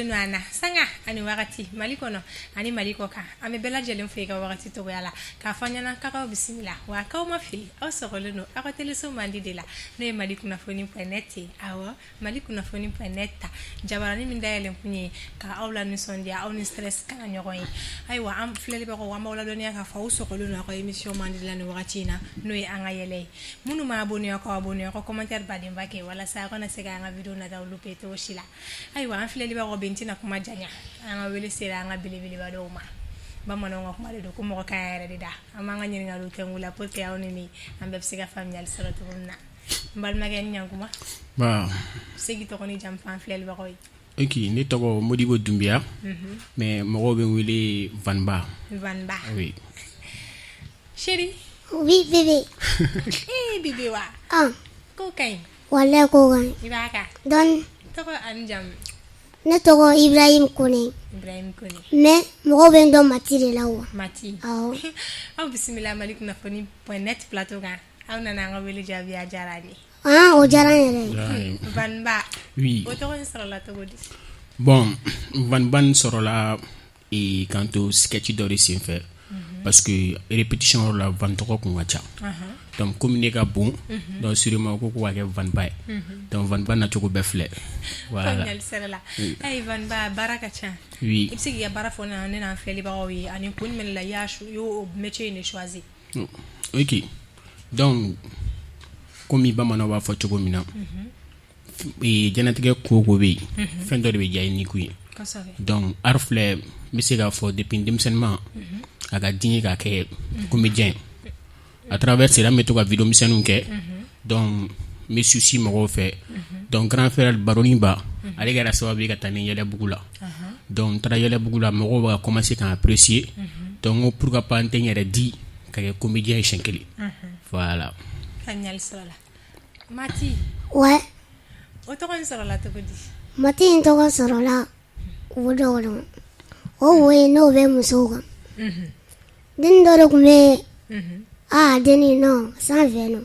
sɔgɔlen don an na sanga ani wagati Mali kɔnɔ ani Mali kɔ kan. An bɛ bɛɛ lajɛlen fo i ka wagati togoya la k'a fɔ ɲɛna k'aw bisimila wa k'aw ma fili aw sɔgɔlen don aw ka teleso mandi de la n'o ye Mali kunnafoni point net ye. Awɔ, Mali kunnafoni point net ta jabaranin min dayɛlɛn kun ye ka aw la nisɔndiya aw ni stress kana ɲɔgɔn ye. Ayiwa an filɛlibagaw an b'aw ladɔnniya k'a fɔ aw sɔgɔlen don aw ka émission mandi la nin wagati in na n'o ye an ka yɛlɛ ye. Minnu ma abonné aw ka abonné aw ka commentaire badenba kɛ walasa aw kana se ka an ka vidéo nataw louper cogo si la. Ayiwa an filɛlibagaw bɛ n tɛna kuma janya an ka wele sera an ka belebeleba dɔw ma. Bamananw ka kuma de don ko mɔgɔ ka yɛrɛ de da. An b'an ka ɲininkaliw kɛ la pour que aw ni ne an bɛɛ bɛ se ka faamuyali sɔrɔ cogo min na. N balimakɛ ni ɲankuma. Ba. Se k'i tɔgɔ ni jamu fɔ an filɛlibagaw ye. Ok, ne tɔgɔ Modibo Dunbiya. Mais mɔgɔw bɛ n wele Vanba. Vanba. Oui. Chéri. Oui, bébé. Eh bébé wa. Ah. Ko ka ɲi. Walayi ko ka ɲi. I b'a kan. Dɔɔni. Tɔgɔ ani jamu. Ne tɔgɔ Ibrahim Kone. Ibrahim Kone. Mais mɔgɔw bɛ n dɔn Mati de la wa. Mati. Awɔ. Aw bisimila Mali kunnafoni point net plateau kan. Aw nana an ka wele jaabi a diyara an ye. Ah, o diyara n yɛrɛ ye. Vanba. Oui. O tɔgɔ in sɔrɔla cogo di? Bon, Vanba nin sɔrɔla k'an to sketch dɔ de senfɛ parce que répétition yɔrɔ la Van tɔgɔ kun ka ca. Donc comme ne ka bon, donc sûrement ko k'a kɛ Vanba ye. Donc Vanba nacogo bɛɛ filɛ. Voilà. Faamuyali sɔrɔla. Ayi Vanba baara ka ca. Oui. I bɛ se k'i ka baara fɔ ne n'an filɛlibagaw ye ani kun jumɛn de la i y'a i y'o métier in de choisi. Ok. Donc komi bamananw b'a fɔ cogo min na, diɲɛlatigɛ ko o ko bɛ yen, fɛn dɔ de bɛ diya i ni kun ye. Donc art filɛ n bɛ se k'a fɔ depuis denmisɛnninma a ka di n ye ka kɛ comédien ye. À travers cela n bɛ to ka vidéo misɛnninw kɛ. Donc n bɛ souci mɔgɔw fɛ. Donc grand frère Baroni Ba ale kɛra sababu ye ka taa ni Yɛlɛbugu la. Donc n taara Yɛlɛbugu la mɔgɔw bɛ ka commencer ka n apprécier. Donc n ko pourquoi pas n tɛ n yɛrɛ di ka kɛ comédien ye siɲɛ kelen. Voilà. Faamuyali sɔrɔla. Mati. Ouais. O tɔgɔ in sɔrɔla cogo di? Mati in tɔgɔ sɔrɔla wo dɔ kɔnɔ. O wo in n'o bɛ musow kan. Dennin dɔ de tun bɛ yen. Aa dennin non sanfɛ nɔ.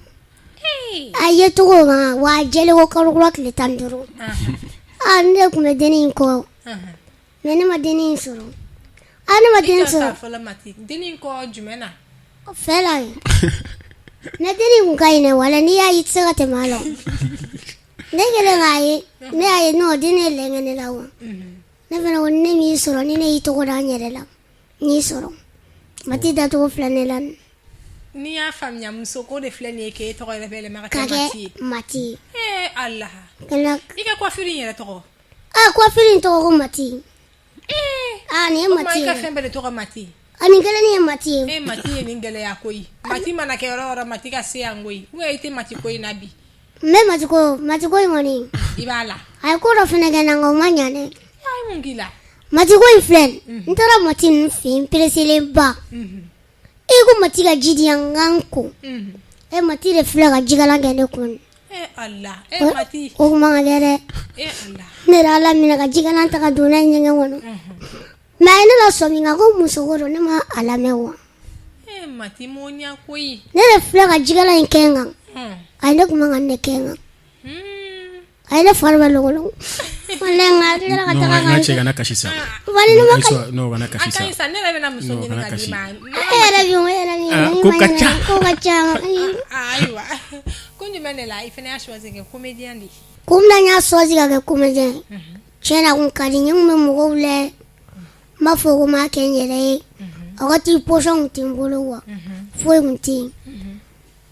A ye cogo ma wa a jɛlen ko kalo kura tile 15. Aa ne de tun bɛ dennin in kɔ. Mais ne ma dennin in sɔrɔ. Aa ne ma dennin sɔrɔ. I jɔ sa fɔlɔ Mati dennin kɔ jumɛn na? Fɛ la yen. Mais dennin kun ka ɲi dɛ walayi n'i y'a ye i tɛ se ka tɛmɛ a la. Ne kɛlen k'a ye ne y'a ye non dennin ye lɛn kɛ ne la wa. Ne fana ko ni ne m'i sɔrɔ ni ne y'i tɔgɔ da n yɛrɛ la n y'i sɔrɔ. Mati dacogo filɛ ne la. N'i y'a faamuya muso ko de filɛ nin ye k'e tɔgɔ yɛrɛ bɛ yɛlɛma ka kɛ Mati ye. Mati ye. Ee Ala. I ka coiffure in yɛrɛ tɔgɔ? Aa coiffure in tɔgɔ ko Mati. Ee. Aa nin ye Mati ye. O tuma i ka fɛn bɛɛ de tɔgɔ Mati. A nin kelennin ye Mati ye. Ee Mati ye nin gɛlɛya koyi. Mati mana kɛ yɔrɔ o yɔrɔ Mati ka se yan koyi. Ou bien i tɛ Mati ko in na bi? N bɛ Mati ko Mati ko in kɔni. I b'a la. A ye ko dɔ fana kɛ n na nka o ma ɲa dɛ. A ye mun k'i la? Mati ko in filɛ nin n taara Mati ninnu fɛ yen n pereselenba. E ko Mati ka ji di yan n ka n ko. E Mati de filɛ ka jikalan kɛ ne kun. E Ala e Mati. O kun man ka kɛ dɛ. E Ala. Ne yɛrɛ Ala minɛ ka jikalan ta ka don n'a ye ɲɛgɛn kɔnɔ. Mais a ye ne lasɔmi nka ko muso ko don ne ma a lamɛn wa. E Mati m'o ɲa koyi. Ne de filɛ ka jikalan in kɛ n kan. A ye ne kun man ka nin de kɛ n kan. A ye ne fari bɛɛ lɔgɔlɔgɔ. Walayi nka a tilala ka taga Non, n ka cɛ kana kasi sa. Wali ne ma kasi. Non, kana kasi A sa. ka ɲi sa ne yɛrɛ bɛna muso Non, ɲini kana ka d'i kasi. ma. E yɛrɛ bi o yɛrɛ bi. Ah, ko ka ca. Ko ka ca. Ayiwa kun jumɛn de la i fana y'a choisi ka kɛ comédien de ye? Kun min na n y'a choisi ka kɛ comédien ye. Tiɲɛ na a kun ka di n ye n kun bɛ mɔgɔw layɛ. N b'a fɔ ko n b'a kɛ n yɛrɛ ye. A waati position kun tɛ n bolo quoi. Foyi kun tɛ yen.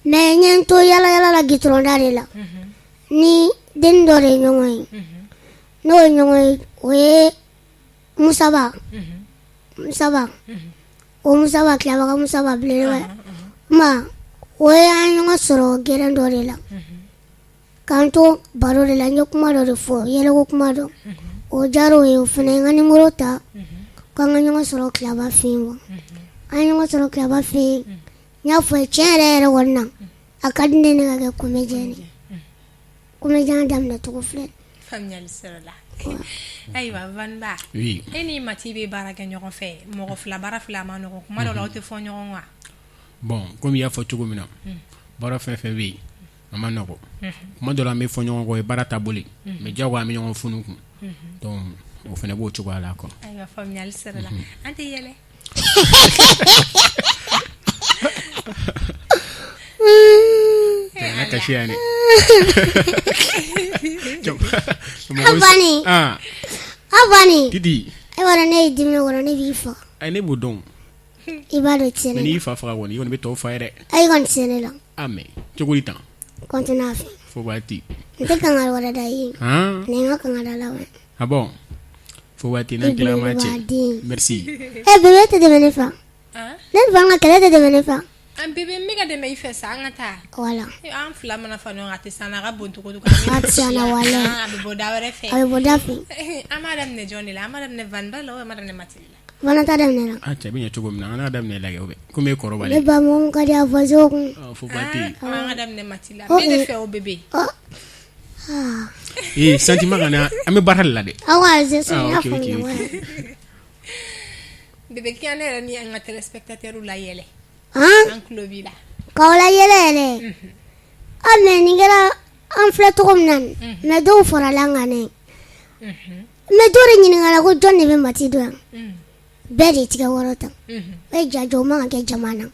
Mais n ye n to yala yala la goudron da de la. Ni dennin dɔ de ye ɲɔgɔn ye. N'o ye ɲɔgɔn ye o ye Musaba. Musaba. O Musaba Tilaba ka Musaba belebeleba ye. Ma o ye an ɲɔgɔn sɔrɔ gɛrɛn dɔ de la. K'an to baro de la n ye kuma dɔ de fɔ yɛlɛko kuma dɔ. O diyara o ye o fana ye n ka numéro ta. K'an ka ɲɔgɔn sɔrɔ Tilaba fɛ yen quoi. An ye ɲɔgɔn sɔrɔ Tilaba fɛ yen. N y'a fɔ a ye tiɲɛ yɛrɛ yɛrɛ kɔni na a ka di ne ne ka kɛ comédien ye. Comédien daminɛ cogo filɛ. Faamuyali sɔrɔla. Ayiwa Vanba. Oui. E ni Mati bɛ baara kɛ ɲɔgɔn fɛ mɔgɔ fila baara fila a ma nɔgɔn kuma dɔw la aw tɛ fɔ ɲɔgɔn kɔ wa? Bon komi i y'a fɔ cogo min na baara fɛn fɛn bɛ yen a ma nɔgɔn kuma dɔ la an bɛ fɔ ɲɔgɔn kɔ o ye baara taabolo ye mais diyagoya an bɛ ɲɔgɔn funu kun donc o fana b'o cogoya la quoi. Ayiwa, faamuyali sɔrɔla. An tɛ yɛlɛ. Kana kasi yan dɛ. A Vani. A Vani. Titi. E b'a dɔn ne ye dimi kɔrɔ, ne b'i faga. Ayi, ne b'o dɔn. I b'a dɔn i tɛ se ne la. N'i fa faga kɔni, i kɔni bɛ tɔw fa yɛrɛ. Ayi, kɔni tɛ se ne la. A mais cogo di tan? Continuer a fɛ. Fo waati. N tɛ kangari wɛrɛ da i ye. Han? Nin ye n ka kangari da laban ye. Ah bon? Fo waati n'an tilala ma cɛ. Merci. Eh bébé, tɛ dɛmɛ ne fa. Ne ni Vani ka kɛlɛ tɛ dɛmɛ ne fa. An bébé, n bɛ ka dɛmɛ i fɛ sa, an ka taa. Voilà. An fila mana fara ɲɔgɔn kan, a tɛ s'an na, a ka bon cogo cogo. A tɛ s'an na walahi. A bɛ bɔ da wɛrɛ fɛ. A bɛ bɔ da fɛ. An b'a daminɛ jɔn de la? An b'a daminɛ Vani ba la ou an b'a daminɛ Mati la? Vani ta daminɛ la. A cɛ bɛ ɲɛ cogo min na, an n'a daminɛ lajɛ o bɛ. Komi e kɔrɔ b'ale. Ne ba, mɔgɔ min ka di a voisin kun. Fo waati. An ka daminɛ Mati la. Ne de fɛ o bébé. Ee, sentiment kana, an bɛ baara de la dɛ. Aw ka n y'a faamuya. Bébé, k'i ne yɛrɛ ni an ka téléspectateurs la yɛlɛ. An tulo b'i la. K'aw la yɛlɛ yɛrɛ. Ah mais nin kɛra, an filɛ cogo min na nin, mais dɔw farala an kan dɛ. Mais dɔw de ɲininkala ko jɔn de bɛ Mati dɔn yan. Bɛɛ de tigɛ wɔrɔ tan. E ja jɔ man ka kɛ jama na.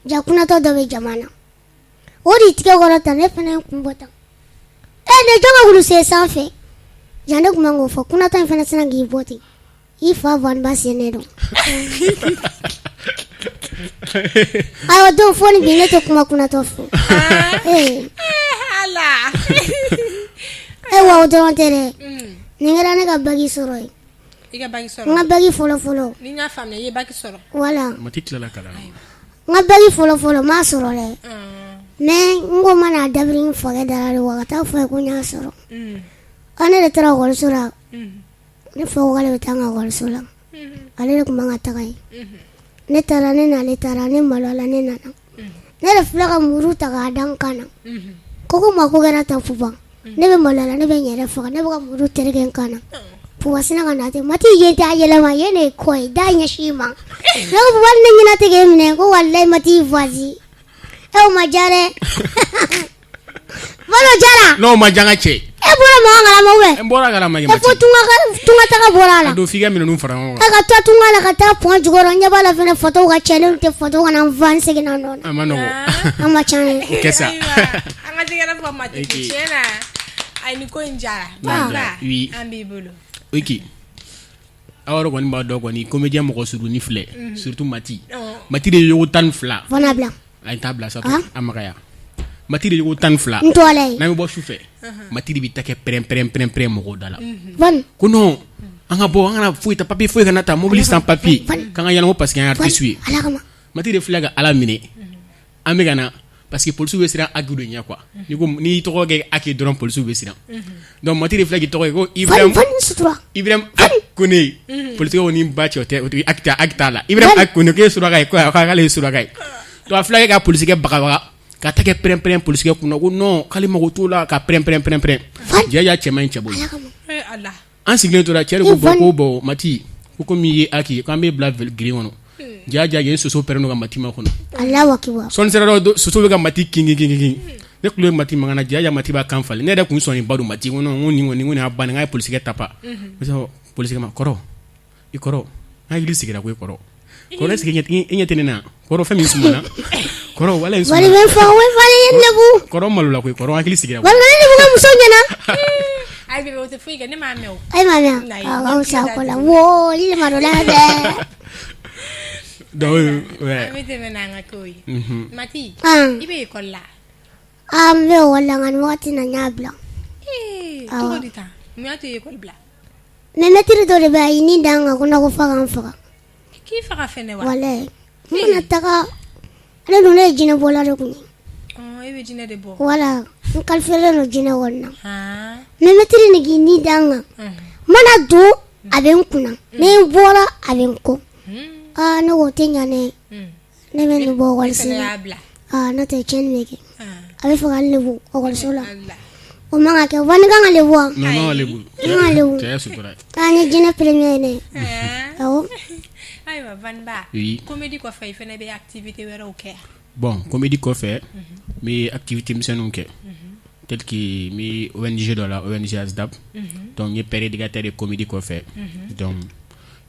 Ja kunatɔ dɔ bɛ jama na. O de tigɛ wɔrɔ tan, ne fana ye kun bɔ tan. E ne jɔn ka wulu sen sanfɛ. Ja ne tun man k'o fɔ, kunatɔ in fana sina k'i bɔ ten. I fa Vaniba sen ne don. Ayiwa, don fo ni bi ne tɛ kuma kunatɔ fɛ. Ee. Ala. E wa o dɔrɔn tɛ dɛ. Nin kɛra ne ka bac sɔrɔ ye. I ka bac sɔrɔ. N ka bac fɔlɔ fɔlɔ. Ni n y'a faamuya, i ye bac sɔrɔ. Voilà. Mati tilala kalan na. N ka bac fɔlɔ fɔlɔ, n m'a sɔrɔ dɛ. Mais n ko mana dabiri n fakɛ da la de wa ka taa fɔ a ye ko n y'a sɔrɔ. Ɔ ne de taara ekɔliso la. Ne fa ko k'ale bɛ taa n ka ekɔliso la. Ale de tun man ka taga yen. Ne taara, ne n'ale taara, ne maloyala, ne nana. Ne de filɛ ka muru ta k'a da n kan na. Ko ko ma ko kɛra tan Puba. Ne bɛ maloya la, ne bɛ n yɛrɛ faga, ne bɛ ka muru tereke n kan na. Puba sina ka na ten, Mati yen tɛ a yɛlɛma, yen de ye kɔ ye, da ɲɛsin i ma. Ne ko Puba, ne ɲɛna tɛ k'e minɛ, ko walayi Mati voici. E o ma diya dɛ. Balo jara. N'o ma diya n ka cɛ. E bɔra mɔgɔ kalama ou bien? N bɔra kalama E fo tunga taga bɔra a la. A don f'i ka minɛnw fara ɲɔgɔn kan. E ka taa tunga la ka taa pɔn jukɔrɔ, ɲɛ b'a la fɛnɛ photo ka cɛ, ne tɛ photo kana n fa, n seginna n nɔ na. A ma nɔgɔn. A ma ca ye. O kɛ sa. An ka tɛgɛrɛ fɔ Mati tiɲɛ na. Ayi, nin ko in jara. Oui. An b'i bolo. Ok. Aw yɛrɛ kɔni b'a dɔn kɔni, comédien mɔgɔ surunni filɛ, surtout Mati. Mati de ye yogo 12. Fana bila. A t'a bila sa, a magaya. Mati de yogo 12. N tɔgɔla ye. N'an bɛ bɔ su fɛ, Mati de bɛ ta kɛ pɛrɛn pɛrɛn pɛrɛn pɛrɛn mɔgɔw da la. Vani. Ko non, an ka bɔ, an kana foyi ta, papier foyi kana ta, mobili sans papier. K'an ka yɛlɛn ko parce que an ye artiste ye. Ala kama. Mati de filɛ ka Ala minɛ. An bɛ ka na parce que polisiw bɛ siran Aki de ɲɛ quoi. N'i ko n'i tɔgɔ kɛ Aki dɔrɔn, polisiw bɛ siran. Donc Mati de filɛ k'i tɔgɔ ye ko Ibrahim. Vani sutura. Ibrahim Aki Kone. Polisiw ko ni ba cɛ o tɛ o tɛ Aki tɛ Aki t'a la. Ibrahim Aki Kone k'e ye suraka ye, ko k'ale ye suraka ye. Donc a filɛ ka polisikɛ bagabaga ka ta kɛ pɛrɛn pɛrɛn polisikɛ kunna ko non, k'ale mago t'o la, ka pɛrɛn pɛrɛn pɛrɛn pɛrɛn. Ja ja cɛman in cɛ bolo. An sigilen tora, cɛ de ko bon, ko bon Mati, ko komi i ye Aki ye, k'an b'e bila girin kɔnɔ. Ja ja yen soso pɛrɛn ka Mati ma kɔnɔ. Alahu akibaru. Sɔɔni sera dɔrɔn, soso bɛ ka Mati kin kin kin kin. Ne tulo ye Mati mankan na, ja ja Mati b'a kan falen. Ne yɛrɛ kun sɔnni ba don Mati ko non, n ko nin kɔni, n ko nin y'a bannen, n k'a ye polisikɛ tapa. Polisikɛ ma kɔrɔ, i kɔrɔ, n hakili sigira ko i kɔrɔ. Kɔrɔ, est-ce que i ɲɛ tɛ ne na? Kɔrɔ, fɛn min sumana. Kɔrɔ, walayi n sumana. Wali bɛ n fa, o falen ye lebu. Kɔrɔ malola koyi, kɔrɔ hakili sigira. Wali ne lebu ka muso ɲɛna. Ayi bébé, o tɛ foyi kɛ, ne m'a mɛn o. E m'a mɛn? Aw sa ko la wo, i ma dɔ la dɛ. Donc ouais. An bɛ tɛmɛ n'an ka kow ye. Mati, i bɛ école la? Ah, n bɛ école la, nka nin wagati in na n y'a bila. Ee, cogo di tan? Mun y'a to i ye école bila? Mais maître dɔ de bɛ a ye nin da n kan ko na ko f'a ka n faga. K'i faga fɛnɛ wa? Walayi. N mana taga, ale dun, ne ye jinɛbɔla de kun ye. E bɛ jinɛ de bɔ? Voilà, n qualifié don jinɛ kɔni na. Mais maître nin k'i ni da n kan. N mana don, a bɛ n kunna. Ni n bɔra, a bɛ n kɔ. Aa, ne ko o tɛ ɲa ne ye. Ne bɛ nin bɔ ekɔliso la. Aa, n'o tɛ tiɲɛni bɛ kɛ. A bɛ fɛ ka n lebu ekɔliso la. O man ka kɛ. Vani kan ka lebu wa? Non, non, lebu. N kan ka lebu. Cɛ sutura. Aa, n ye jinɛ premier ye ne ye. Awɔ. Ayiwa Vaniba, Oui. Comédie kɔfɛ, i fana bɛ activité wɛrɛw kɛ? Bon, comédie kɔfɛ, n bɛ activité misɛnninw kɛ. tel que n bɛ ONG dɔ la, ONG ASDAP. Donc n ye père éducateur de comédie kɔfɛ. Donc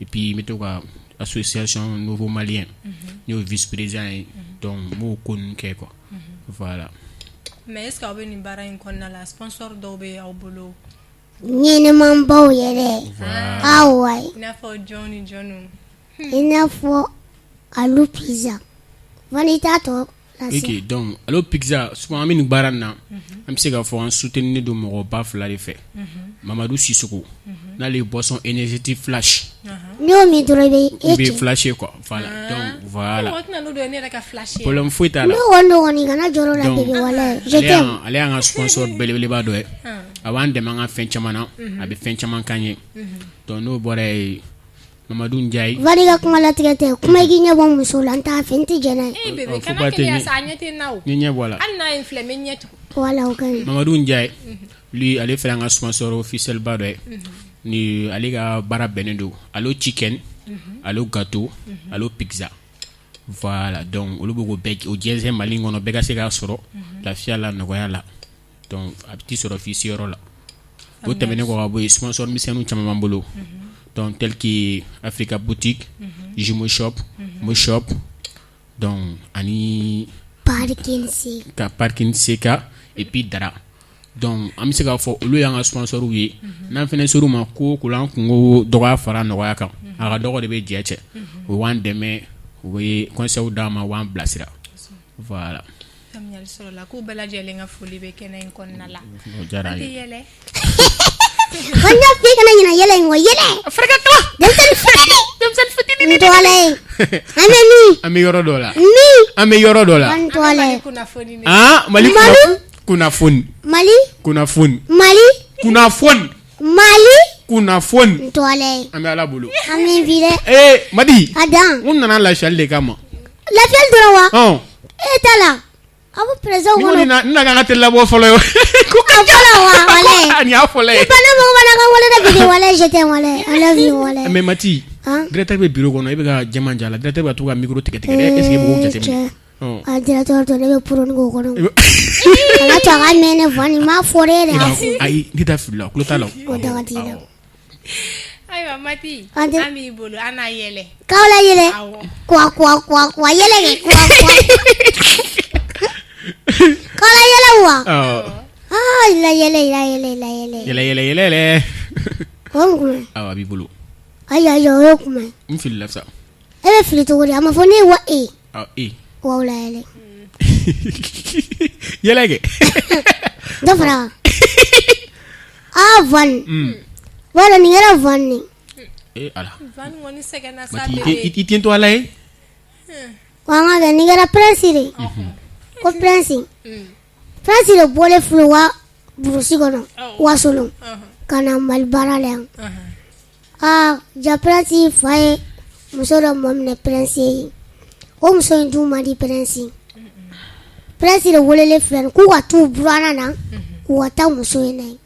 et puis n bɛ to ka association nouveau malien, n y'o vice président ye. Donc n b'o ko ninnu kɛ quoi, voilà. Mais est ce que aw bɛ nin baara in kɔnɔna la, sponsor dɔw bɛ aw bolo? Ɲɛnɛmanbaw yɛrɛ. Awa. I n'a fɔ jɔn ni jɔnw? I n'a fɔ Alu Pizza. Fana i t'a tɔ lase. Ok, donc Allo Pizza, souvent an bɛ nin baara in na, an bɛ se k'a fɔ an soutenir don mɔgɔba fila de fɛ. Mamadu Sisoko, n'ale ye boisson énergétique flash. N'i y'o min dɔrɔn i bɛ i e bɛ cɛ. Flasher quoi, voilà. Donc voilà. Mɔgɔ tɛna n'o don ne yɛrɛ ka flash ye. Problème foyi t'a la. N'o kɔni don kɔni, kana jɔrɔ o la. Donc, bébé, walayi je ale t'aime. ale y'an ka sponsor belebeleba dɔ ye. A b'an dɛmɛ an ka fɛn caman na, a bɛ fɛn caman k'an ye. Donc n'o bɔra yen, Mamadu Njayi. Vani ka kuma latigɛ tɛ kuma, i k'i ɲɛ bɔ muso la, n t'a fɛ, n tɛ jɛn n'a ye. Eh bébé, Ɔ, kana faut pas keleya tɛ sa, a ɲɛ tɛ n na o. Ni ɲɛ bɔ a la. Hali n'a ye n filɛ, n bɛ ɲɛ tugun. Wala, o ka ɲi. Mamadu Njayi, lui, ale fana an ka sponsor officiel ba dɔ ye. Ni ale ka baara bɛnnen don Allo Chicken, Allo Gâteau, Allo Pizza. Voilà, donc olu bɛ k'o bɛɛ o jɛnsɛn Mali in kɔnɔ, bɛɛ ka se k'a sɔrɔ lafiya la, nɔgɔya la. Donc a bɛ t'i sɔrɔ f'i seyɔrɔ la. O tɛmɛnen kɔ ka bɔ yen, sponsor misɛnninw caman b'an bolo. Donc tel que Africa Boutique, Jumo Shop, Mo Shop, donc ani Parking C. Ka Parking CK et puis Dara. Donc an bɛ se k'a fɔ olu y'an ka sponsors ye. N'an fana ser'u ma, ko o ko la, an kungo dɔgɔya fara nɔgɔya kan. A ka dɔgɔ de bɛ jɛ cɛ. U b'an dɛmɛ, u bɛ conseil d'an ma, u b'an bilasira. Voilà. Faamuyali sɔrɔla, k'u bɛɛ lajɛlen ka foli bɛ kɛnɛ in kɔnɔna la. O diyara An an tɛ ye. yɛlɛ. Ko n y'a f'i kana ɲinɛ yɛlɛ in kɔ, yɛlɛ. Denmisɛnnin fitinin. Denmisɛnnin fitinin. N tɔgɔla ye. An bɛ min? An bɛ yɔrɔ dɔ la. Min? An bɛ yɔrɔ dɔ la. An tɔgɔla ye. Mali kunnafoni de. Ah, Mali Mali? kunnafoni. Mali. Kunnafoni. Mali. Kunnafoni. Mali. Kunnafoni. N tɔgɔla ye. An bɛ Ala bolo. An bɛ bi dɛ. Ee Madi. A dan. N nana lafiyali de kama. Lafiyali dɔrɔn wa? Ɔn. E ta la. A bɛ président Ni kɔnɔ. kɔni na n na kan ka teli labɔ fɔlɔ ye. Ko A fɔlɔ wa, walayi. Nin y'a fɔlɔ ye. Ni bana mɔgɔ b'a la ka wale dɛ bébé, walayi je t'aime, walayi I love you, walayi. Mais Mati. Han? Directeur bɛ bureau kɔnɔ, e bɛ ka jɛman ja la. Directeur bɛ ka to ka micro tigɛ tigɛ dɛ. Est ce que i b'o jateminɛ? Cɛ. Ɔn. A directeur tɔ, ne bɛ puroni k'o kɔnɔ. Kana to a ka mɛn ne fa nin m'a fɔ dɛ e de y'a fɔ. Ayi, ne t'a fili la, tulo t'a la. O daga t'i la. Ayiwa Mati, An tɛ- an b'i bolo, an n'a yɛlɛ. K'aw la yɛlɛ. Awɔ. Kuwa kuwa kuwa kuwa yɛlɛ kɛ kuwa kuwa. K'aw la yɛlɛ wa? Awɔ. Ah, la yɛlɛ la yɛlɛ la yɛlɛ. Yɛlɛ yɛlɛ yɛlɛ yɛlɛ. O ye mun kuma ye? Awɔ, a b'i bolo. Ayi ayi, o ye kuma ye. N filila sa. E bɛ fili cogo di? A ma fɔ ne ye wa e. Awɔ, e. Wa la yɛlɛ. Yɛlɛ kɛ. Dɔ fara kan. Ah Van. Wala nin kɛra Van de. Ee Ala. Van kɔni sɛgɛnna sa Mati, bébé. i tɛ to Ala ye. Wa an ka kɛ nin kɛra Prince de. Ko Prince. Prince de bɔlen filɛ u ka burusi kɔnɔ. Wasolon. Ka na Mali baara la yan. Aa ja, Prince fa ye muso dɔ mɔ minɛ Prince ye. O muso in dun man di Prince. Prince de welelen filɛ nin k'u ka t'u buranna na. U ka taa muso in na yen.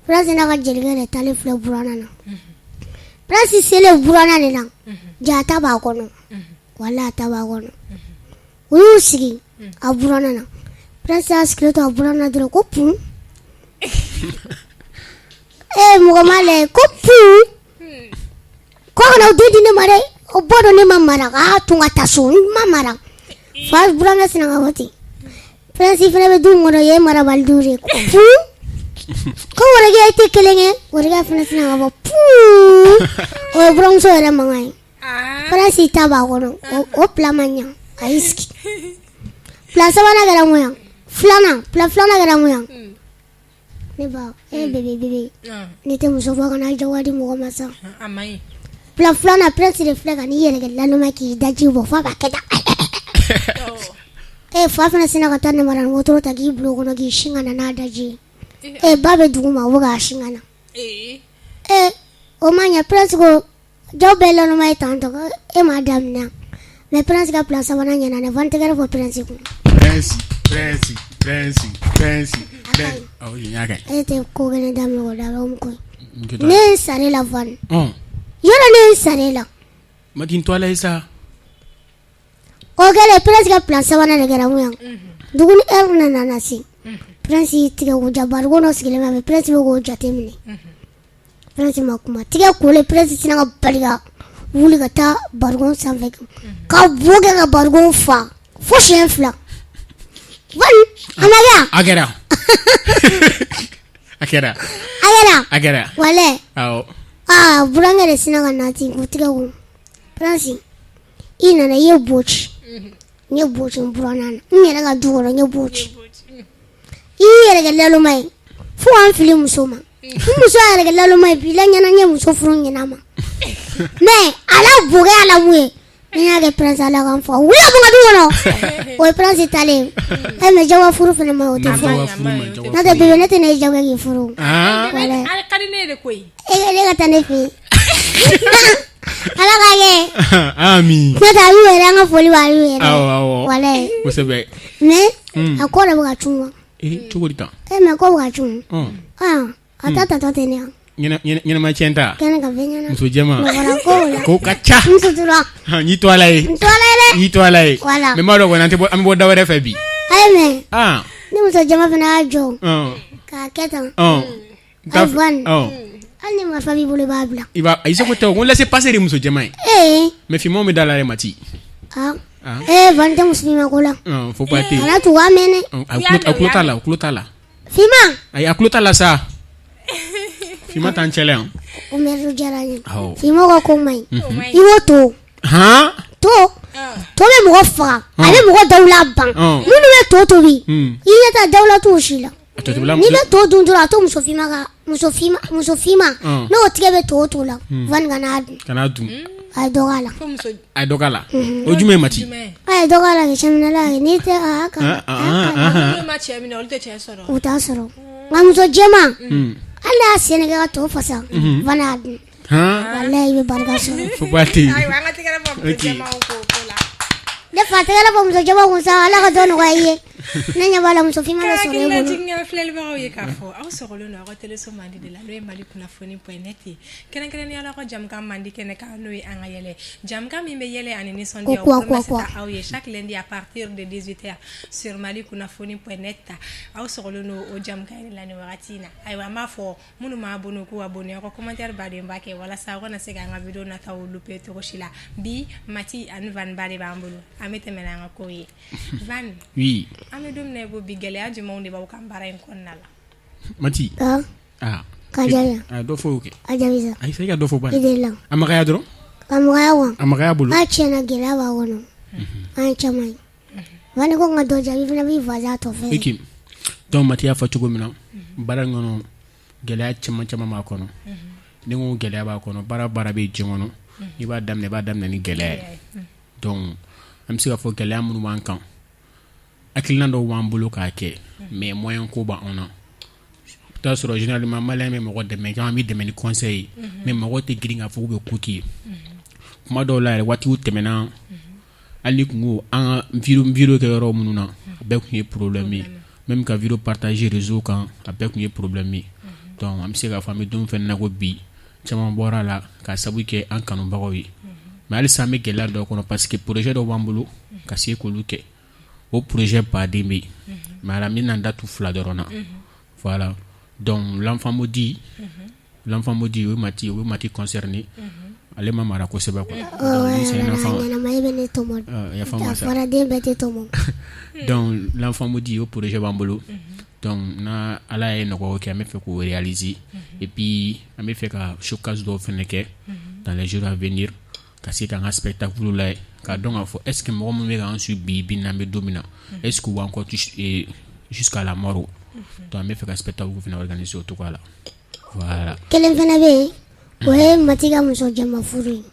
Prince n'a ka jelikɛ de taalen filɛ buranna na. Prince selen buranna de la. Ja, a ta b'a kɔnɔ. Wala a ta b'a kɔnɔ. U y'u sigi a buranna na. Prince y'a sigilen to a buranna dɔrɔn ko pun. Ee, mɔgɔ ma lajɛ ko pun. Ko kana o den di ne ma dɛ. O bɔ dɔn ne ma mara k'a tun ka taa so, n ma mara. Fa burankɛ sinna ka fɔ ten. Prince fana bɛ du min kɔnɔ, yen ye marabali du de ye. Ko pun. Ko wɛrɛkɛ e tɛ kelen ye. Wɛrɛkɛ fana sinna ka fɔ pun. O ye buramuso yɛrɛ mankan ye. Prince ta b'a kɔnɔ. O plan ma ɲa. A y'i sigi. Plan sabanan kɛra mun ye? Filanan, plan filanan kɛra mun ye? Ne ba, e bébé bébé. Ne tɛ muso fɔ kana jagoya di mɔgɔ ma sa. A man ɲi. Plan filanan, Prince de filɛ ka n'i yɛrɛ kɛ laloma k'i daji bɔ f'a b'a kɛ tan. E fa fana sinna ka taa namara wotoro ta k'i bila o kɔnɔ k'i sin ka na n'a daji ye. E ba bɛ dugu ma, o bɛ k'a sin ka na. E o ma ɲɛ, Prince ko jaw bɛɛ laloma ye tan tɔ, e m'a daminɛ. Mais Prince ka plan sabanan ɲɛna dɛ, fan tɛgɛrɛ fɔ Prince kun. Prince, Prince, Prince, Prince, Prince. Awɔ, yen y'a kɛ. E tɛ ko kelen daminɛ k'o dabila, o mun ko ye? N tɛ to Ne ye n sara la Van. Ɔn. Yɔrɔ ne ye n sara la. Mati, n to Ala ye sa. O kɛlen, Prince ka plan sabanan de kɛra mun ye? Dumuni heure nana na se. Prince y'i tigɛ ko ja barikon dɔ sigilen bɛ Prince bɛ k'o jate minɛ Prince ma kuma tigɛ kolen Prince sinna ka bali ka wuli ka taa barikon sanfɛ ka bo kɛ ka barikon fa fo siɲɛ 2 a ma kɛ a kɛra a kɛra a kɛra a kɛra walayi awɔ aa burankɛ de sinna ka na ten k'u tigɛ ko Prince i nana i ye bo ci n ye bo ci n buranna na n yɛrɛ ka du kɔnɔ n ye bo ci i y'i yɛrɛ kɛ laloma ye fo k'an fili muso ma n muso y'a yɛrɛ kɛ laloma ye bi la ɲɛna n ye muso furu ɲin'a ma mais a la bokɛ a la mun ye ni y'a kɛ Prince ala k'an faga wuli ka bɔ n ka du kɔnɔ o ye Prince talen ye ɛ mais jagoya furu fana ma o tɛ fɔ n'o tɛ bébé ne tɛ ne jagoya k'i furu walayi a ka di ne ye de koyi e ne ka taa ne fɛ yen ala k'a kɛ ami n'o tɛ Alu yɛrɛ an ka foli b'Alu yɛrɛ awɔ awɔ walayi kosɛbɛ mais a ko de bɛ ka cun wa ee cogo di tan e mais ko bɛ ka cun a ta tatɔ tɛ ne yan ɲɛnama tiɲɛ ta kɛnɛ ka fɛn ɲɛna muso jɛma nɔgɔra ko la ko ka ca n sutura n y'i to ala ye n to ala ye dɛ n y'i to ala ye Voilà. mais n b'a dɔn kɔni an tɛ bɔ an bɛ bɔ da wɛrɛ fɛ bi ayi mais ah ni muso jɛma fana y'a jɔ k'a kɛ tan Ayi Van hali ni marifa b'i bolo i b'a bila i b'a ayi seko tɛ o ko laissez passer de muso jɛma ye ee mais finmanw bɛ da la dɛ Mati ah ee Van tɛ muso finma ko la faut pas ten kana tugu a mɛn dɛ a tulo t'a la a tulo t'a la finman ayi a tulo t'a la sa finman t'an cɛla yan o mɛri diyara n ye awɔ finmanw ka ko man ɲi i b'o to han to to bɛ mɔgɔ faga a bɛ mɔgɔ dawula ban minnu bɛ to tobi i ɲɛ taa dawula t'u si la n'i bɛ to dun dɔrɔn a to muso finma ka muso finma muso finma n'o tigɛ bɛ to to la Van kan'a dun kan'a dun a ye dɔ k'a la a ye dɔ k'a la o jumɛn ye Mati a ye dɔ k'a la kɛ cɛminɛla ye n'i tɛ a kan u t'a sɔrɔ nka muso jɛman hali n'a sen kɛ ka to fasa Van a dun walayi i bɛ barika sɔrɔ faut pas ten ayiwa an ka tɛgɛrɛ fɔ muso jɛmanw ko ko la ne fa tɛgɛrɛ fɔ muso jɛman kun sa ala ka dɔ nɔgɔya i ye ne ɲɛ b'a la muso finman bɛ sɔrɔ e bolo Hakililajigin filɛlibagaw ye k'a fɔ aw sɔgɔlen don aw ka teleso mandi de la n'o ye Mali kunnafoni point net ye kɛrɛnkɛrɛnnenya la aw ka jamukan mandi kɛnɛ kan n'o ye an ka yɛlɛ jamukan min bɛ yɛlɛ ani nisɔndiya Ko o quoi, quoi, promesse quoi. ta aw ye chaque lundi à partir de 18h sur Mali kunnafoni point net aw sɔgɔlen don o jamukan in de la nin wagati in na ayiwa an b'a fɔ minnu ma abonné k'u abonné aw ka commentaire baden ba kɛ walasa aw kana se k'an ka video nataw louper cogo si la bi Mati ani Van ba de b'an bolo an bɛ tɛmɛ n'an ka kow ye Van oui an bɛ don min na i ko bi gɛlɛya jumɛnw de b'aw kan baara in kɔnɔna la Mati ah ah ka jaabi a dɔ fɔ o kɛ a jaabi sa ayi sa i ka dɔ fɔ i bani delila a magaya dɔrɔn ka magaya wa a magaya bolo a tiɲɛna gɛlɛya b'a kɔnɔ an ye caman ye Van ko n ka dɔ jaabi fana b'i vaser a tɔ fɛ ok donc Mati y'a fɔ cogo min na baara in kɔnɔ gɛlɛya caman caman b'a kɔnɔ ni n ko gɛlɛya b'a kɔnɔ baara baara bɛ diɲɛ kɔnɔ n'i b'a daminɛ i b'a daminɛ ni gɛlɛya ye donc an bɛ se k'a fɔ gɛlɛya minnu b'an kan hakilina dɔw b'an bolo k'a kɛ mais moyen ko b'anw na i t'a sɔrɔ généralement malien bɛ mɔgɔ dɛmɛ caman b'i dɛmɛ ni conseil ye mais mɔgɔw tɛ girin k'a fɔ k'u bɛ ko k'i ye kuma dɔw la yɛrɛ waatiw tɛmɛna hali ni kun ko an ka vidéo kɛ yɔrɔ minnu na a bɛɛ tun ye problème ye même ka vidéo partager réseau kan a bɛɛ tun ye problème ye donc an bɛ se k'a fɔ an bɛ don fɛn na ko bi caman bɔra a la k'a sabu kɛ an kanubagaw ye mais halisa an bɛ gɛlɛya dɔw kɔnɔ parce que projet dɔw b'an bolo ka se k'olu kɛ o projet baden bɛ yen mais ala n bɛna n da tu fila dɔrɔn na voilà donc l'enfant maudit l'enfant maudit o ye Mati o ye Mati concerné ale ma mara kosɛbɛ quoi donc lui c'est un enfant ɲɛnama e bɛ ne tɔmɔ yafa n ma a sa fɔra den bɛɛ tɛ tɔmɔ donc l'enfant maudit o projet b'an bolo donc n'a ala ye nɔgɔya kɛ an bɛ fɛ k'o réaliser et puis an bɛ fɛ ka showcase dɔw fɛnɛ kɛ dans les jours à venir ka se k'an ka spectacle lajɛ k'a dɔn k'a fɔ est ce que mɔgɔ minnu bɛ k'an suit bi bi in na an bɛ don min na est ce que u b'an kɔ jusqu'à la mort donc an bɛ fɛ ka spectacle fɛnɛ organiser o cogoya la voilà kelen fana bɛ yen o ye Mati ka muso jɛma furu ye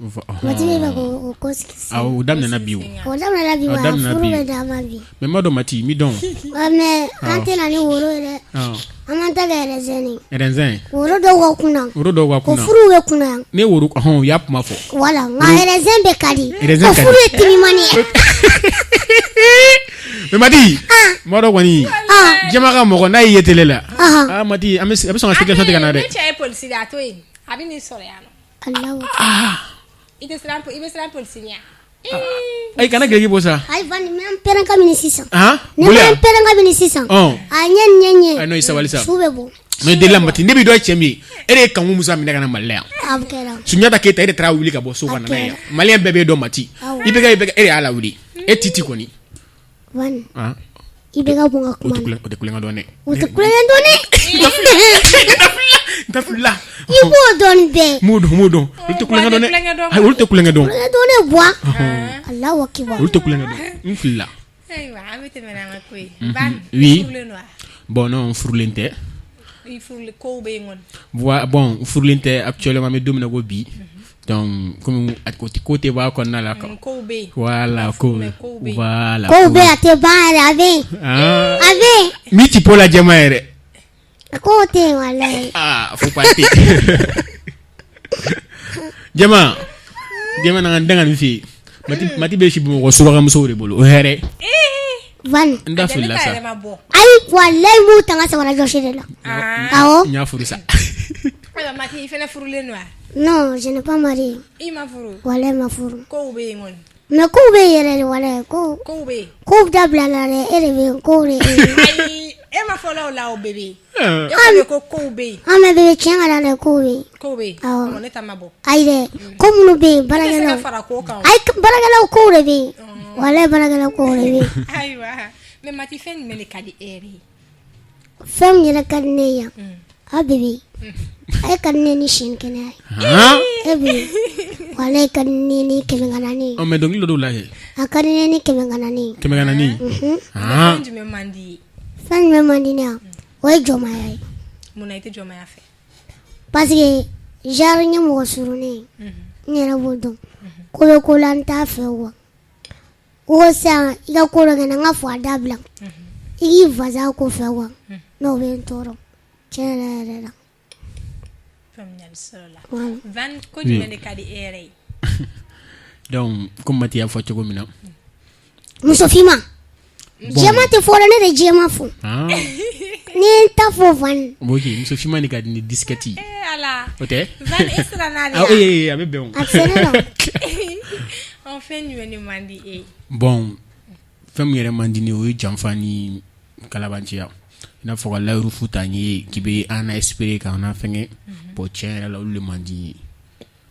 Mati bɛ fɛ k'o ko sigi sisan awɔ o daminɛna bi o o daminɛna bi wa furu bɛ d'a ma bi mais n b'a dɔn Mati mi dɔn mais an tɛ na ni woro ye dɛ an m'an ta kɛ raisin ye raisin woro dɔw ka kunna woro dɔw ka kunna o furuw bɛ kunna yan ne woro hɔn u y'a kuma fɔ voilà nka raisin bɛɛ ka di o furu ye timimani ye mais Mati n b'a dɔn kɔni jama ka mɔgɔ n'a y'i ye télé la ah Mati a bɛ sɔn ka situation tigɛ n na dɛ ne cɛ ye polisi de ye a to yen a bɛ n'i sɔrɔ yan nɔ Alahu i tɛ siran i bɛ siran polisi ɲɛ Ayi, kana duloki bɔ sa. Ayi, Van, n bɛ n pɛrɛn kabini sisan. Ne bɛ n pɛrɛn kabini sisan. A ɲɛ ɲɛ ɲɛ. Ayi, non, i sabali sa. Su bɛ bɔ. Mais delila Mati, ne b'i dɔn cɛ min ye, e de ye Kanku Musa minɛ ka na Mali la yan. A kɛra. Sunjata Keyita, e de taara wuli ka bɔ so ka na n'a ye yan. Maliyɛn bɛɛ b'e dɔn Mati. IBK, IBK, e de y'a lawuli. E Titi kɔni. Van. IBK bɔ n ka kuma na. O tɛ kulonkɛ dɔn dɛ. O tɛ kulonkɛ dɔn dɛ. N filila. I b'o dɔn bɛɛ. N b'o dɔn, n b'o dɔn. Olu tɛ kulonkɛ dɔn dɛ. Ayi, olu tɛ kulonkɛ dɔn. Kulonkɛ dɔn ne buwa. Alahu akibaru. Olu tɛ kulonkɛ dɔn. N filila. Ayiwa, an bɛ tɛmɛ n'an ka ko ye. Van, oui. Furulen don wa? Bon, non, n furulen tɛ. I furulen, kow bɛ yen kɔni. Bon, n furulen tɛ actuellement, an bɛ don min na ko bi. Donc komi ko tɛ bɔ a kɔnɔna la quoi. Kow bɛ yen. Voilà, ko voilà. Kow bɛ yen, a tɛ ban yɛrɛ, a bɛ yen. A bɛ yen. Min ti po la jɛman yɛrɛ. Kow tɛ yen walayi. Ah, faut pas tɛ. Jɛma, jɛma na n danga nin fɛ yen. Mati, Mati bɛ si Bamakɔ surakamusow de bolo. O hɛrɛ. Van. N da filila sa. Ayi, walayi, n b'u ta n ka samara jɔsi de la. Awɔ. N y'a furu sa. Ayiwa, Mati, i fana furulen don wa? Non, je n'ai pas marié. I ma furu? Walayi, ma furu. Kow bɛ yen kɔni. Mais kow bɛ yen yɛrɛ de walayi, kow. Kow bɛ yen. Kow dabila la dɛ, e de bɛ yen, kow de bɛ yen. Ayi, e ma fɔlɔ o la o bébé. E ko de ko kow bɛ yen. An bɛ bébé, tiɲɛ ka di Ala ye, kow bɛ yen. Kow bɛ yen. Awɔ. Ne ta ma bɔ. Ayi dɛ, ko minnu bɛ yen, baarakɛlaw. E tɛ se ka fara ko kan o. Ayi, baarakɛlaw kow de bɛ yen. Walayi, baarakɛlaw kow de bɛ yen. Ayiwa, mais Mati, fɛn jumɛn de ka di e yɛrɛ ye? Fɛn min yɛrɛ ka di ne ye yan, a bébé, e ka di ne ni sini kɛnɛya ye. E bébé, walayi, ka di ne ni kɛmɛ ye. Mais dɔnkili dɔ la kɛ. A ka di ne ni kɛmɛ ye. Kɛmɛ. Fɛn jumɛn man di ye? Fɛn jumɛn man di ne ye? O ye jɔnmaya ye. Munna i tɛ jɔnmaya fɛ? Parce que genre n ye mɔgɔ surunnen ye, n yɛrɛ b'o dɔn. Ko bɛ ko la, n t'a fɛ quoi. Ko sisan i ka ko dɔ kɛ n na, n ka fɔ a dabila, i k'i fasa ko fɛ quoi, n'o bɛ n tɔɔrɔ tiɲɛ yɛrɛ yɛrɛ la. Faamuyali sɔrɔla. Van, ko jumɛn de ka di e yɛrɛ ye? Donc comme Mati y'a fɔ cogo min na. Muso finman. Jɛman tɛ fɔ dɛ, ne de jɛman fɔ. Ni ye n ta fɔ Van. Ok, muso finman de ka di ni disquette ye. Eh Ala. O tɛ? Van, e siranna de wa? Ee, a bɛ bɛn o. A tɛ se ne la. Ɔ, fɛn jumɛn de man di e ye? Bon, fɛn min yɛrɛ man di ne ye, o ye janfa ni kalabanciya. I n'a fɔ ka layiru fu ta n ye k'i bɛ an na espérer k'an na fɛngɛ. Bon, tiɲɛ yɛrɛ la, olu de man di n ye.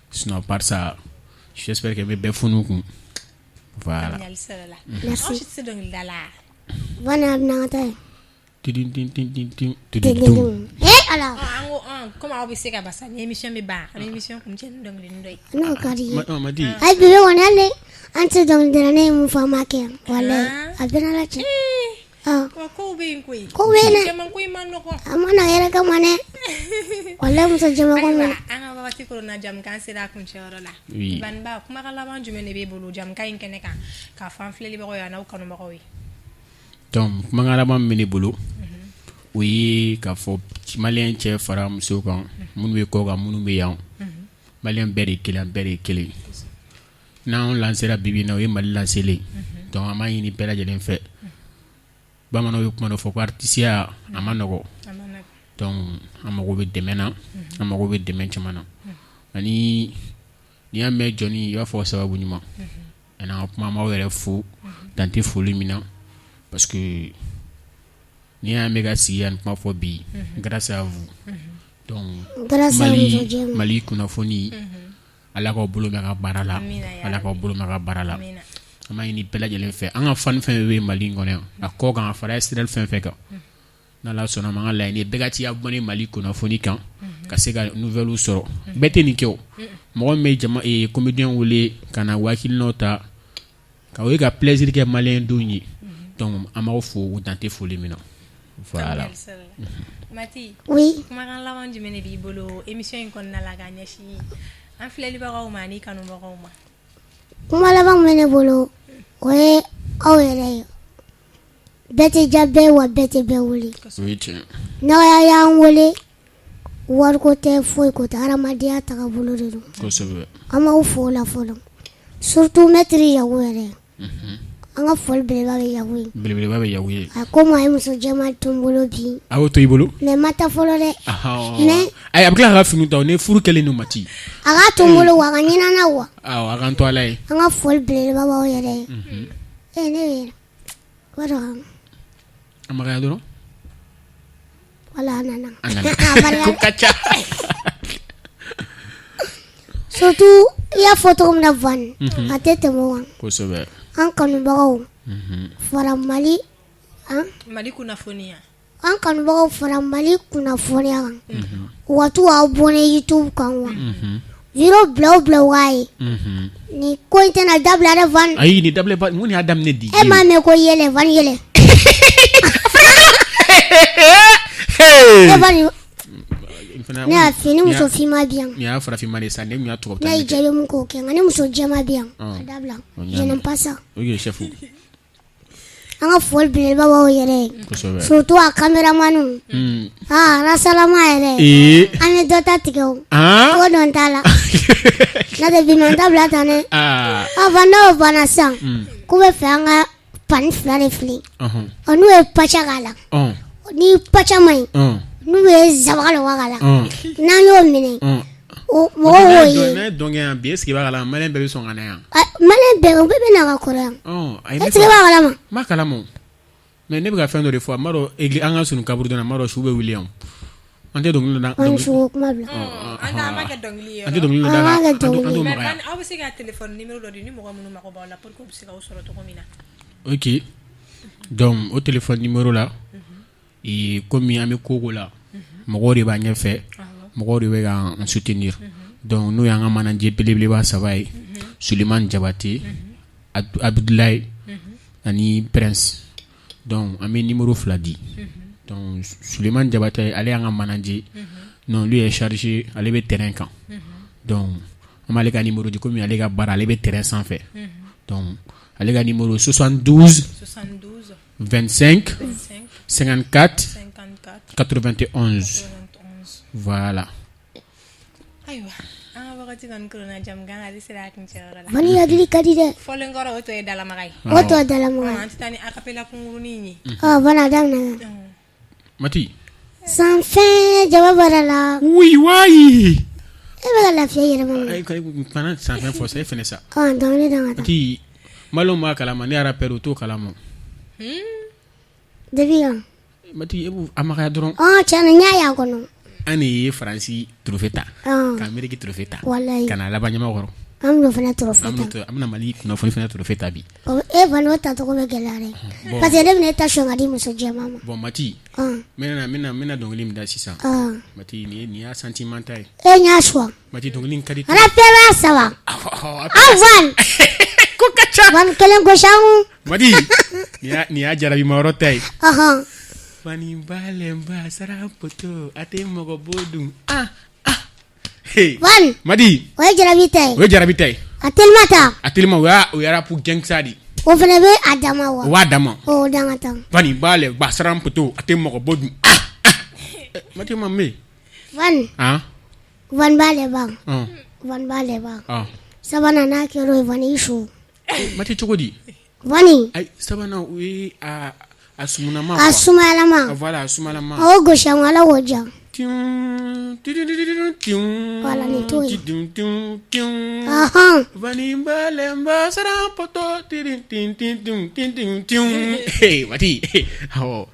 Sinon à part ça, j'espère que n bɛ bɛɛ funu kun. Voilà. Faamuyali sɔrɔla. Merci. Aw si tɛ se dɔnkilida la? Van, a bɛ n'an ka taa yen. Tudun tun tun tun tun tudun tun. Eh Ala. An ko komi aw bɛ se ka basa ni émission bɛ ban, an bɛ émission kuncɛ ni dɔnkilinin dɔ ye. N'o ka di ye. Mati. Ayi, bébé kɔni, hali an tɛ dɔnkili da la, ne ye mun fɔ an b'a kɛ yan. Walayi, a bɛɛ n'Ala cɛ. Wa kow bɛ yen koyi. Kow bɛ yen dɛ. Jɛman ko in man nɔgɔn. A ma na yɛrɛ kama dɛ. Walayi, muso jɛman ko ma. Ayiwa, an ka wagati koronna, jamukan sera a kuncɛyɔrɔ la. Oui. Banba, kumakan laban jumɛn de b'e bolo jamukan in kɛnɛ kan k'a fɔ an filɛlibagaw ye an'aw kanubagaw ye? Donc kumakan laban min bɛ ne bolo, o ye k'a fɔ maliyɛn cɛ fara muso kan, minnu bɛ kɔ kan, minnu bɛ yan, maliyɛn bɛɛ de ye kelen, bɛɛ de ye kelen. N'anw lancera bi bi in na, o ye Mali lancelen. Donc an b'a ɲini bɛɛ lajɛlen fɛ. Bamananw ye kuma dɔ fɔ ko artisiya a ma nɔgɔ. Donc an mago bɛ dɛmɛ na, an mago bɛ dɛmɛ caman na. Ani n'i y'a mɛn jɔnni, i b'a fɔ sababu ɲuman. Ani an ka kuma, an b'aw yɛrɛ fo dan tɛ foli min na, parce que n'i y'a mɛn ka sigi yan kuma fɔ bi, grâce à vous. Donc Grâce à Mali, muso jɛman. Mali kunnafoni, Ala k'aw bolo mɛn ka baara la, Ala k'aw bolo mɛn ka baara la. An b'a ɲini bɛɛ lajɛlen fɛ, an ka fan fɛn bɛ Mali in kɔnɔ yan, a kɔ kan, a fara extérieur fɛn fɛn kan, n'Ala sɔnna ma, an ka laɲini bɛɛ ka t'i abonné Mali kunnafoni kan, ka se ka nouvelles sɔrɔ. Bɛɛ tɛ nin kɛ o. Mɔgɔ min bɛ jama comédien wele ka na hakilinaw ta ka o ye ka plaisir kɛ maliyɛn denw ye. Donc an b'aw fo dan tɛ foli min na. Voilà. Mati, Oui. kumakan laban jumɛn de b'i bolo émission in kɔnɔna la ka ɲɛsin an filɛlibagaw ma ani kanubagaw ma? Kuma laban min bɛ ne bolo, o ye aw yɛrɛ ye. Bɛɛ tɛ diya bɛɛ ye, wa bɛɛ tɛ bɛɛ wele. O ye tiɲɛ. N'aw y'an wele, wariko tɛ, foyi ko tɛ, hadamadenya tagabolo de don. Kosɛbɛ. An b'aw fo o la fɔlɔ. Surtout maître Yaku yɛrɛ. An ka foli belebeleba bɛ Yaku ye. Belebeleba bɛ Yaku ye. A komi a ye muso jɛman to n bolo bi. A y'o to i bolo. Mais n ma taa fɔlɔ dɛ. Mais. Ayi a bɛ tila k'a ka fini ta ni furu kɛlen don Mati. A k'a to n bolo wa a ka ɲinɛ n na wa. Awɔ a k'an to Ala ye. An ka foli belebeleba b'aw yɛrɛ ye. Ee ne bɛ b'a dɔn. A magaya dɔrɔn. Wala a nana. A nana. Ko ka ca. Surtout i y'a fɔ cogo min na Van a tɛ tɛmɛ o kan. Kosɛbɛ. An kanubagaw fara Mali an Mali kunnafoniya. An kanubagaw fara Mali kunnafoniya kan. U ka to ka abonné YouTube kan quoi. Vidéo bila o bila u k'a ye. Nin ko in tɛna dabila dɛ Van. Ayi nin dabila ba mun y'a daminɛ di. E m'a mɛn ko yɛlɛ Van yɛlɛ. E Van ne y'a f'i ye ni muso finma bɛ yan. Nin y'a farafinma de ye sa ne tun y'a tubabu ta. N'a y'i diya i bɛ mun k'o kɛ nka ni muso jɛma bɛ yan a dabila je n'aime pas ça. Ok chef. An ka foli belebeleba b'aw yɛrɛ ye. Kosɛbɛ. Surtout a caméraman aa Rasalama yɛrɛ. Ee. An ye dɔ ta tigɛ o. An. Ko dɔn t'a la. N'o tɛ bi man dabila tan dɛ. Aa. Ɔ Van n'o banna sisan. K'u bɛ fɛ an ka pani fila de fili. Ɔhɔn. Ɔ n'u ye paca k'a la. Ɔn. Ni paca man ɲi. Ɔn. N'u ye zabaga k'a la. Ɔn. N'an y'o minɛ. Ɔn. O mɔgɔw y'o ye. N'a ye dɔn kɛ yan bi est ce que i b'a kalama maliyɛn bɛɛ bɛ sɔn ka na yan. Maliyɛn bɛɛ u bɛɛ bɛ na ka kɔrɔ yan. Ɔn ayi Est ce que i b'a kalama. N b'a kalama o mais ne bɛ ka fɛn dɔ de fɔ a m'a dɔn église an ka surun kaburudon na n m'a dɔn su bɛ wuli yan an tɛ dɔnkili dɔ da. An su kuma bila. An t'an ma kɛ dɔnkili ye. An tɛ dɔnkili dɔ da. An b'a kɛ dɔnkili ye. Mais Van aw bɛ se ka téléphone numéro dɔ di ni mɔgɔ minnu mago b'aw la pour que u bɛ se k'aw sɔrɔ cogo min na. Ok donc o téléphone numéro la. Komi an bɛ ko la mɔgɔw de b'an ɲɛfɛ mɔgɔw de bɛ k'an soutenir donc n'o y'an ka manager belebeleba saba ye Sulemani Jabate Abudulayi ani Prince donc an bɛ numéro fila di donc Sulemani Jabate ale y'an ka manager donc lui est chargé ale bɛ terrain kan donc an b'ale ka numéro di komi ale ka baara ale bɛ terrain sanfɛ donc ale ka numéro 72 25 54 91 voilà. Ayiwa an ka wagati kɔni koronna jamukan ale sera a kuncɛyɔrɔ la. Van hakili ka di dɛ. Fɔlen kɔrɔ o tɔ ye dalamaga ye. O tɔ ye dalamaga ye. An tɛ taa ni acapella kunkurunin ye. Ɔ Van a daminɛ. Mati. Sanfɛn jaba bara la. Oui wayi. E bɛ ka lafiya i yɛrɛ ma. Ayi kana sanfɛn fɔ sa e fɛnɛ sa. Ɔ dɔnkili da ka taa. Mati maliyɛnw b'a kalama ne rappeur u t'o kalama. Depuis quand? Mati e b'u a magaya dɔrɔn. Ɔ tiɲɛ na n y'a y'a kɔnɔ. An de ye Faransi trophée ta. Ka Amérique trophée ta. Walayi. Ka na laban ɲamakɔrɔ. An bɛn'o fana trophée ta. An bɛna Mali kunnafoni fana trophée ta bi. E Van o tacogo bɛ gɛlɛya dɛ. Parce que ne bɛna e ta sonya ka di muso jɛman ma. Bon Mati. N bɛna dɔnkili min da sisan. Mati nin y'a sentiment ta ye. E n y'a choix. Mati dɔnkili in ka di. Rappeur saba. An Van. Ko ka ca. Van kelen gosi an kun. Mati nin y'a jarabima yɔrɔ ta ye. Ɔhɔn. Fani balenba sara poto a tɛ mɔgɔ bo dun. Ah ah. Hey. Van. Mati. O ye jarabi ta ye. O ye jarabi ta ye. A telima ta. A telima o ye rap gangsta de ye. O fana bɛ a dama wa. O b'a dama. O dan ka taa. Fani balenba sara poto a tɛ mɔgɔ bo dun. Ah ah. Mati ma mɛn. Van. Ah. Van balenba. Van balenba. Sabanan n'a kɛra o ye Van i su. Mati cogo di? Van. Ayi sabanan o ye a sumunama. A sumayalama. Voilà a sumayalama. O gosi an kun Ala k'o diya. Voilà nin t'o ye. Ɔhɔn. Fani balenba sara poto hey Mati awɔ.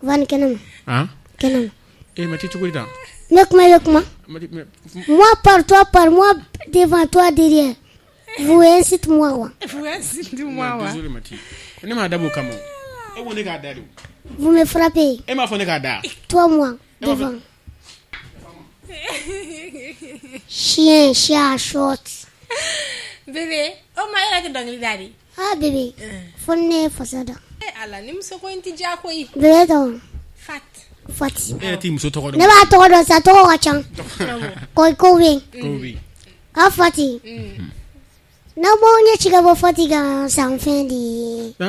Van kɛnɛma. Han? Kɛnɛma. Eh Mati cogo di tan? Ne kuma i bɛ kuma. Mati Moi par toi par moi devant toi derrière. Vous incite moi quoi. Vous incite moi wa. Désolé Mati. Ne m'a dabɔ o kama. E ko ne k'a da de. Vous me frappez. E m'a fɔ ne k'a da. Toi moi devant. Chien, chat, short. Bébé, o ma e yɛrɛ tɛ dɔnkili da de. Ah bébé. Fo ni ne ye fasa da. Eh Ala ni muso ko in tɛ diya koyi. Bébé tɔgɔ. Fat. Fati. E yɛrɛ t'i muso tɔgɔ dɔn. Ne b'a tɔgɔ dɔn sa tɔgɔ ka ca. Ko kow bɛ yen. Kow bɛ yen. Ah Fati. N'aw m'aw ɲɛ ci ka bɔ Fati kan sanfɛn de ye. A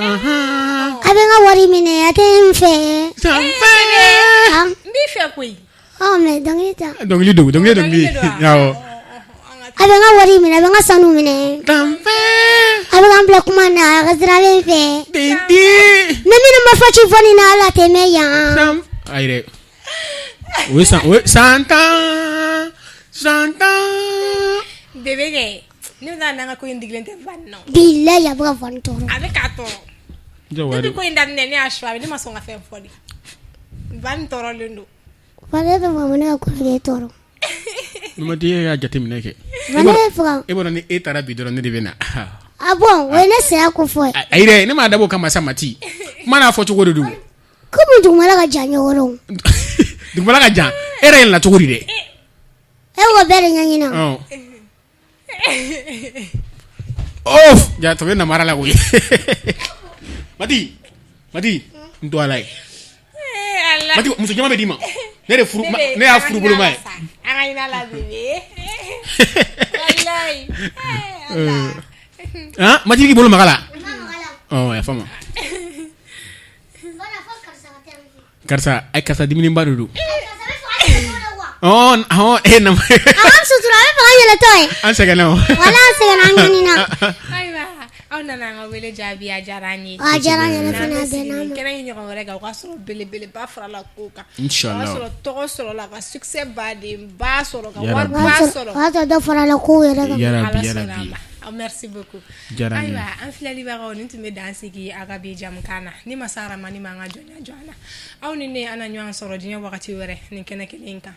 bɛ n ka wari minɛ a tɛ n fɛ. Sanfɛn. N b'i fɛ koyi. Ɔ mais dɔnkili ta. Dɔnkili don dɔnkili dɔnkili. Awɔ. A bɛ n ka wari minɛ a bɛ n ka sanu minɛ. Sanfɛn. A bɛ k'an bila kuma na a ka sira bɛ n fɛ. Ne minnu ma fɔ ci fɔ nin na ala tɛ mɛn yan. Ayi dɛ, o ye 10 ans, 100 ans. Bébé kɛ ne bɛ taa n'an ka ko in digilen tɛ van nɔ. Bilayi, a bɛ ka Van tɔɔrɔ. A bɛ k'a tɔɔrɔ. Depuis ko in daminɛ, ne y'a su, a bɛ ne ma sɔn ka fɛn fɔ de. Van tɔɔrɔlen don. Van ne bɛ fɛ ne ka ko kɛ tɔɔrɔ. Mati, e y'a jateminɛ kɛ. Van ne bɛ fɛ ka. E b'a dɔn, ni e taara bi dɔrɔn, ne de bɛ na. Ah bon, o ye ne saya ko fɔ ye. Ayi dɛ, ne m'a dabɔ o kama sa Mati, kuma n'a fɔ cogo de don. Komi dugumala ka jan ɲɔgɔn rɔ. Dugumala ka jan, e yɛrɛ yɛlɛnna cogo di dɛ? E k'o bɛɛ de ɲɛɲini. Ɔ oh, ja tɔ bɛ namara la koyi. Mati, Mati, n to ala ye. Mati, muso caman bɛ d'i ma, ne de furu, ne y'a furu boloma ye. An ka hinɛ a la bébé. Walayi. Han, Mati k'i bolo maga la. Ɔ, ya faamu. Karisa, ay, karisa diminiba de don. Ɔ ɔ, e na. A ka sutura, a bɛ fɛ ka n yɛlɛtɔ ye. An sɛgɛnna o. Wala, an sɛgɛnna, an ɲanina. Ayiwa, aw nana an ka wele jaabi, a diyara an ye. A diyara an yɛrɛ fana, a bɛnna an ma. Kɛnɛ in ɲɔgɔn wɛrɛ kan, o ka sɔrɔ belebeleba farala ko kan. Inchallah. O y'a sɔrɔ tɔgɔ sɔrɔla, ka succès baden ba sɔrɔ, ka Yarabi. wari O ba y'a sɔrɔ sɔrɔ. o y'a sɔrɔ dɔ farala kow yɛrɛ kan. Yarabi. Ala sɔnna a Yarabi. ma. Ah, merci beaucoup. Diyara n ye. Ayiwa, an filɛlibagaw, nin tun bɛ dan sigi a ka bi jamukan na. Ni masa Aramani ma an ka jɔnya jɔ an na, aw ni ne, an na ɲɔgɔn sɔrɔ diɲɛ wagati wɛrɛ nin kɛnɛ kelen in kan.